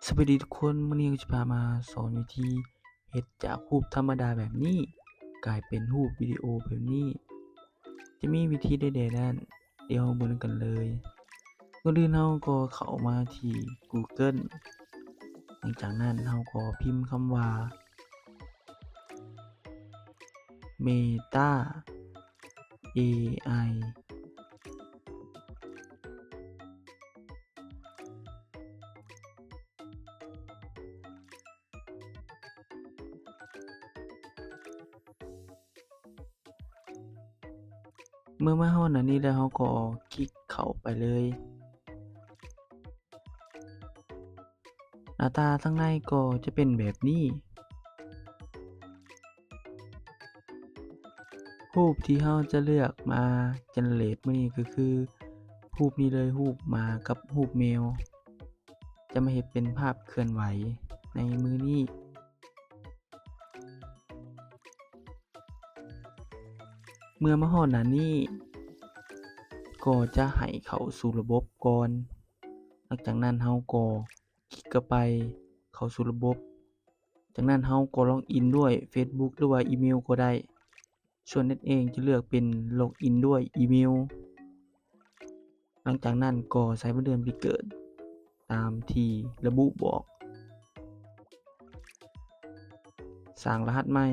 ສະບາຍດີທຸກຄົນ, ມື້ນີ້ເຮົາຈະພາມາສອນວິທີເຮັດຈາກຮູບທຳມະດາແບບນີ້ ກາຍເປັນຮູບວິດີໂອແບບນີ້. ຈະມີວິທີໃດແດ່ນັ້ນ ດຽວເຮົາເບິ່ງນຳກັນເລີຍ. ກ່ອນອື່ນເຮົາກໍເຂົ້າມາທີ່ Google, ຫຼັງຈາກນັ້ນເຮົາກໍພິມຄຳວ່າ Meta ເອໄອ ເມື່ອມາຮອດໜ້ານີ້ແລ້ວ ເຮົາກໍຄລິກເຂົ້າໄປເລີຍ. ໜ້າຕາທາງໃນກໍຈະເປັນແບບນີ້. ຮູບທີ່ເຮົາຈະເລືອກມາ generate ມື້ນີ້ກໍຄືຮູບນີ້ເລີຍ, ຮູບໝາກັບຮູບແມວ ຈະມາເຮັດເປັນພາບເຄື່ອນໄຫວໃນມື້ນີ້. ເມື່ອມາຮອດໜ້ານີ້ ກໍຈະໃຫ້ເຂົ້າສູ່ລະບົບກ່ອນ. ຫຼັງຈາກນັ້ນເຮົາກໍ ຄລິກເຂົ້າໄປເຂົ້າສູ່ລະບົບ. ຈາກນັ້ນເຮົາກໍ log in ດ້ວຍ Facebook ຫຼືວ່າອີເມວກໍໄດ້. ສ່ວນແອັດເອງຈະເລືອກເປັນ log in ດ້ວຍອີເມວ. ຫຼັງຈາກນັ້ນກໍໃສ່ວັນເດືອນປີເກີດຕາມທີ່ລະບຸບອກ. ສ້າງລະຫັດໃໝ່.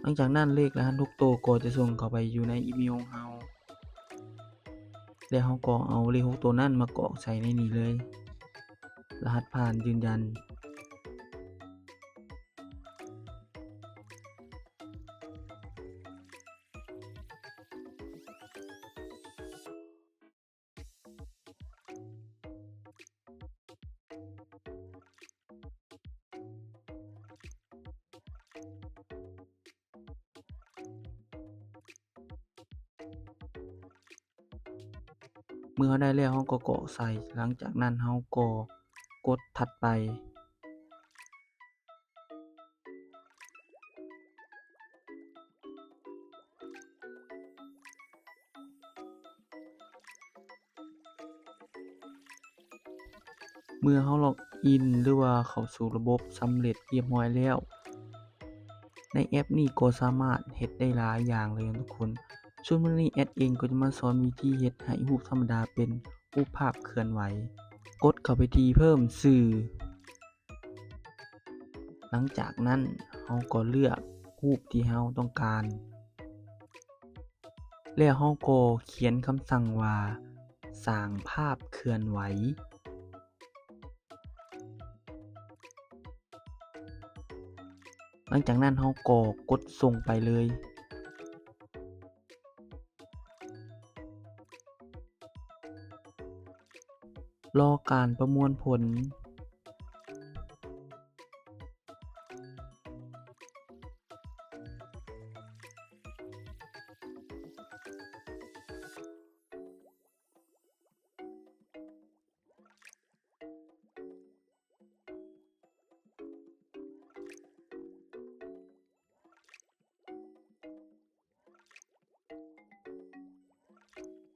ຫຼັງຈາກນັ້ນເລກລະຫັດຫົກໂຕກໍຈະສົ່ງເຂົ້າໄປຢູ່ໃນອີເມວຂອງເຮົາ ແລະ ເຮົາກໍເອົາເລກຫົກໂຕນັ້ນມາກອກໃສ່ໃນນີ້ເລີຍ. ລະຫັດຜ່ານຢືນຢັນ. ເມື່ອເຮົາໄດ້ແລ້ວ ເຮົາກໍກອກໃສ່. ຫຼັງຈາກນັ້ນເຮົາກໍກົດຖັດໄປ. ເມື່ອເຮົາລັອກອິນ ຫຼືວ່າເຂົ້າສູ່ລະບົບສຳເລັດຮຽບຮ້ອຍແລ້ວ, ໃນແອັບນີ້ກໍສາມາດເຮັດໄດ້ຫຼາຍຢ່າງເລີຍນະທຸກຄົນ. ສ່ວນມື້ນີ້ແອັດເອງກໍຈະມາສອນວິທີເຮັດໃຫ້ຮູບທຳມະດາເປັນຮູບພາບເຄື່ອນໄຫວ. ກົດເຂົ້າໄປທີ່ເພີ່ມຊື່. ຫຼັງຈາກນັ້ນເຮົາກໍເລືອກຮູບທີ່ເຮົາຕ້ອງການ ແລ້ວເຮົາກໍຂຽນຄຳສັ່ງວ່າ ສ້າງພາບເຄື່ອນໄຫວ. ຫຼັງຈາກນັ້ນເຮົາກໍກົດສົ່ງໄປເລີຍ. ລໍການປະມວນຜົນ.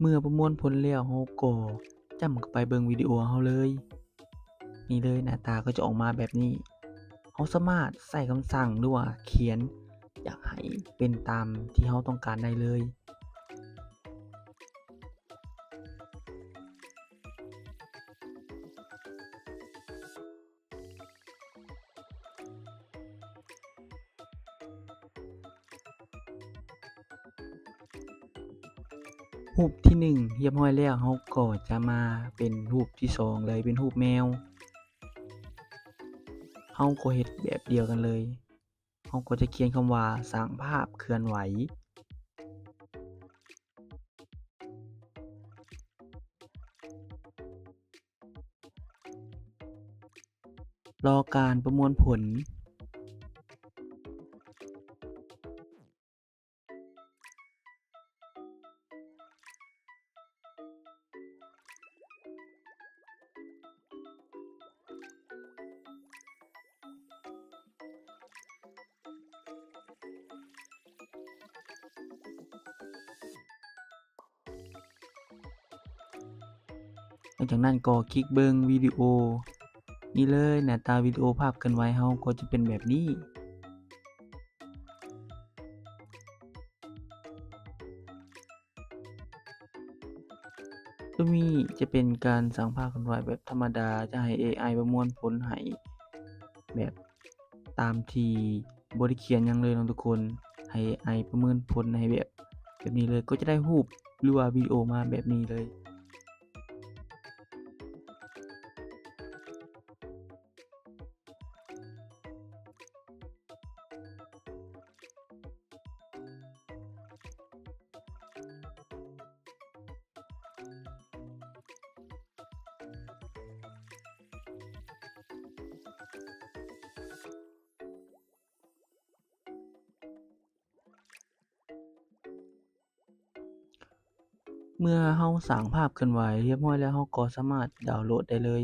ເມື່ອປະມວນຜົນແລ້ວ ເຮົາກໍຈ້ຳເຂົ້າໄປເບິ່ງວິດີໂອເຮົາເລີຍ. ນີ້ເລີຍ ໜ້າຕາກໍຈະອອກມາແບບນີ້. ເຮົາສາມາດໃຊ້ຄຳສັ່ງ ຫຼືວ່າຂຽນ ຢາກໃຫ້ເປັນຕາມທີ່ເຮົາຕ້ອງການໄດ້ເລີຍ. ຮູບທີໜຶ່ງຮຽບຮ້ອຍແລ້ວ, ເຮົາກໍຈະມາເປັນຮູບທີສອງເລີຍ, ເປັນຮູບແມວ. ເຮົາກໍເຮັດແບບດຽວກັນເລີຍ. ເຮົາກໍຈະຂຽນຄຳວ່າ ສ້າງພາບເຄື່ອນໄຫວ. ລໍການປະມວນຜົນ. ເ ຫຼັງຈາກນັ້ນກໍຄລິກເບິ່ງວິດີໂອນີ້ເລີຍ. ໜ້າຕາວິດີໂອພາບເຄື່ອນໄຫວເຮົາກໍຈະເປັນແບບນີ້. ຕົວນີ້ຈະເປັນການສ້າງພາບເຄື່ອນໄຫວແບບທຳມະດາ, ຈະໃຫ້ເອໄອປະມວນຜົນໃຫ້ແບບຕາມທີ່ບໍ່ໄດ້ຂຽນຫຍັງເລີຍເນາະທຸກຄົນ. ໃຫ້ເອໄອປະເມີນຜົນໃຫ້ແບບ ແບບນີ້ເລີຍ, ກໍຈະໄດ້ຮູບ ຫຼືວ່າວິດີໂອມາແບບນີ້ເລີຍ. ເມື່ອເຮົາສ້າງພາບເຄື່ອນໄຫວຮຽບຮ້ອຍແລ້ວ, ເຮົາກໍສາມາດດາວໂຫຼດໄດ້ເລີຍ.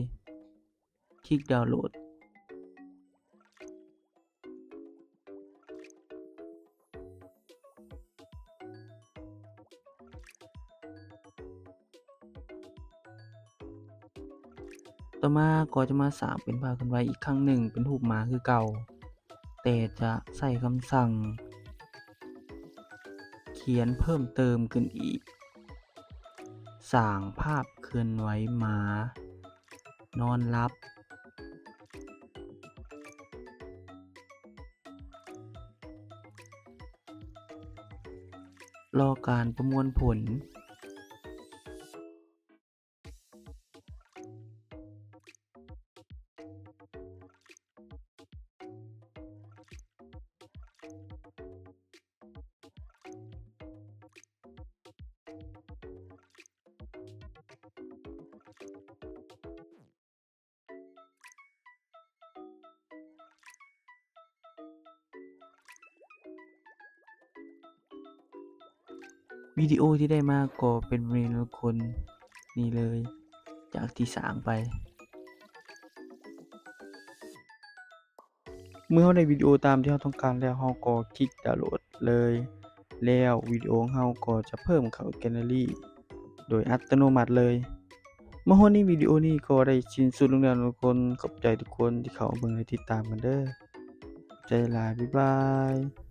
ຄລິກດາວໂຫຼດ. ຕໍ່ມາກໍຈະມາສ້າງເປັນພາບເຄື່ອນໄຫວອີກຄັ້ງໜຶ່ງ ເປັນຮູບໝາຄືເກົ່າ, ແຕ່ຈະໃຊ້ຄຳສັ່ງຂຽນເພີ່ມເຕີມຂຶ້ນອີກ, ສ້າງພາບເຄື່ອນໄຫວໝານອນຫຼັບ ລໍການປະມວນຜົນ. ວິດີໂອທີ່ໄດ້ມາກໍເປັນແບບນີ້ທຸກຄົນ, ນີ້ເລີຍ ຈາກທີ່ສ້າງໄປ. ເມື່ອເຮົາໄດ້ວິດີໂອຕາມທີ່ເຮົາຕ້ອງການແລ້ວ, ເຮົາກໍຄລິກດາວໂຫຼດເລີຍ, ແລ້ວວິດີໂອຂອງເຮົາກໍຈະເພີ່ມເຂົ້າແກັນເລີຣີໂດຍອັດຕະໂນມັດເລີຍ. ມາຮອດນີ້ ວິດີໂອນີ້ກໍໄດ້ສິ້ນສຸດລົງແລ້ວທຸກຄົນ. ຂອບໃຈທຸກຄົນທີ່ເຂົ້າມາເບິ່ງ ແລະ ຕິດຕາມກັນເດີ. ຂອບໃຈຫຼາຍ. ບາຍບາຍ.